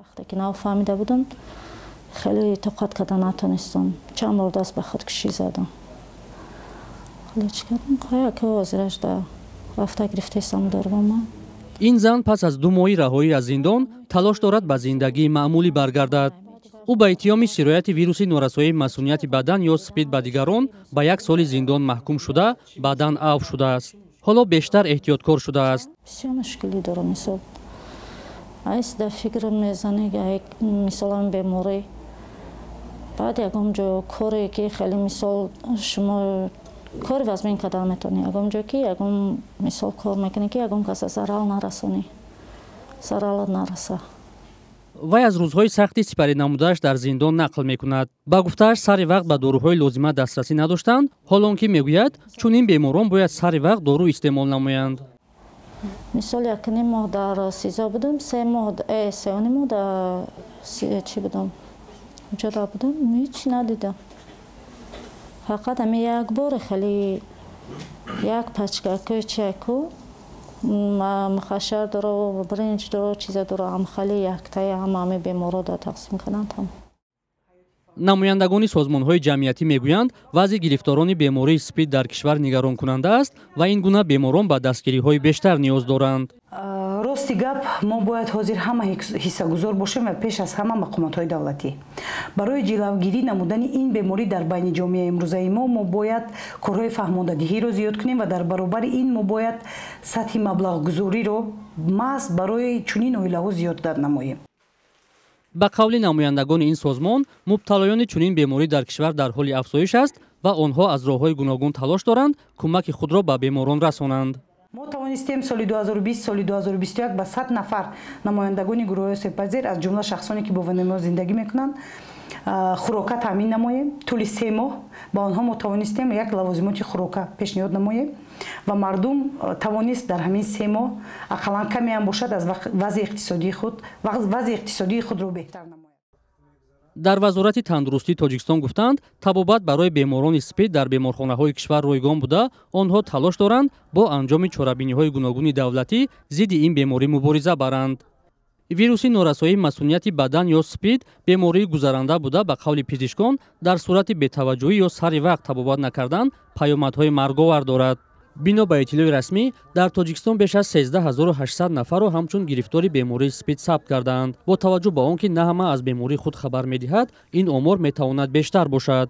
Вақте ки нав фаҳмида будам, хеле тоқат карда натонистам. Чанд бор даст ба худкушӣ задам. Хеле чӣ кардам? Қая ки ҳозираш да рафта гирифтесам дорвама. Ин зан пас аз 2 моҳи раҳоӣ аз зиндон талош дорад ба зиндагии маъмулӣ баргардад. Ӯ ба иттиҳоми сирояти вируси норасоии масунияти бадан ё СПИД ба дигарон ба 1 соли зиндон маҳкум шуда, баъдан авф шудааст. Ҳоло бештар эҳтиёткор шудааст. Бисёр мушкилӣ дорам, мисол. Айс да фикр мезанӣ, мисолам беморӣ. Баъд ягон ҷо коре ки хеле мисол шумо кори вазмин кардан метавонӣ, ягон ҷо ки ягон мисол кор мекунӣ ки ягон каса зарал нарасонӣ, заралат нараса. Вай аз рӯзҳои сахти сипарӣ намудааш дар зиндон нақл мекунад. Ба гуфтааш, сари вақт ба доруҳои лозима дастрасӣ надоштанд, ҳолон ки мегӯяд, чунин беморон бояд сари вақт дору истеъмол намоянд. Мисол, 1.5 моҳ дар СИЗО будам, 3 моҳ, 3.5 моҳ дар чӣ будам? Ҷода будам, ҳеҷ надидам. Фақат ҳамин як бор хеле як пачка кӯчаку мухашшар доро, бринҷ доро, чиза доро, ҳам хеле яктаи ҳама ҳамин беморо да тақсим карданд там. Намояндагони созмонҳои ҷамъиятӣ мегӯянд, вазъи гирифторони бемории СПИД дар кишвар нигаронкунанда аст ва ин гуна беморон ба дастгириҳои бештар ниёз доранд. Рости гап, мо бояд ҳозир ҳама ҳиссагузор бошем ва пеш аз ҳама мақомотҳои давлатӣ. Барои ҷилавгирӣ намудани ин беморӣ дар байни ҷомеаи имрӯзаи мо бояд корҳои фаҳмондадиҳиро зиёд кунем ва дар баробари ин мо бояд сатҳи маблағгузориро маҳз барои чунин оилаҳо зиёдтар намоем. Ба қавли намояндагони ин созмон, мубталоёни чунин беморӣ дар кишвар дар ҳоли афзоиш аст ва онҳо аз роҳҳои гуногун талош доранд кӯмаки худро ба беморон расонанд. Мо тавонистем соли 2020, соли 2021 ба 100 нафар намояндагони гурӯҳҳои осебпазир, аз ҷумла шахсоне ки бо ВНМО зиндагӣ мекунанд, хӯрока таъмин намоем. Тӯли 3 моҳ ба онҳо мо тавонистем як лавозимоти хӯрока пешниҳод намоем ва мардум тавонист дар ҳамин 3 моҳ ақаллан каме ҳам бошад аз вазъи иқтисодии худро беҳтар намояд. Дар Вазорати тандурустии Тоҷикистон гуфтанд, табобат барои беморони СПИД дар беморхонаҳои кишвар ройгон буда, онҳо талош доранд бо анҷоми чорабиниҳои гуногуни давлатӣ зидди ин беморӣ мубориза баранд. Вируси норасоии масунияти бадан ё СПИД бемории гузаранда буда, ба қавли пизишкон, дар сурати бетаваҷҷӯҳӣ ё сари вақт табобат накардан паёмадҳои марговар дорад. Бино ба иттилои расмӣ, дар Тоҷикистон беш аз 13800 нафарро ҳамчун гирифтори бемории СПИД сабт кардаанд. Бо таваҷҷӯҳ ба он ки на ҳама аз бемории худ хабар медиҳад, ин омор метавонад бештар бошад.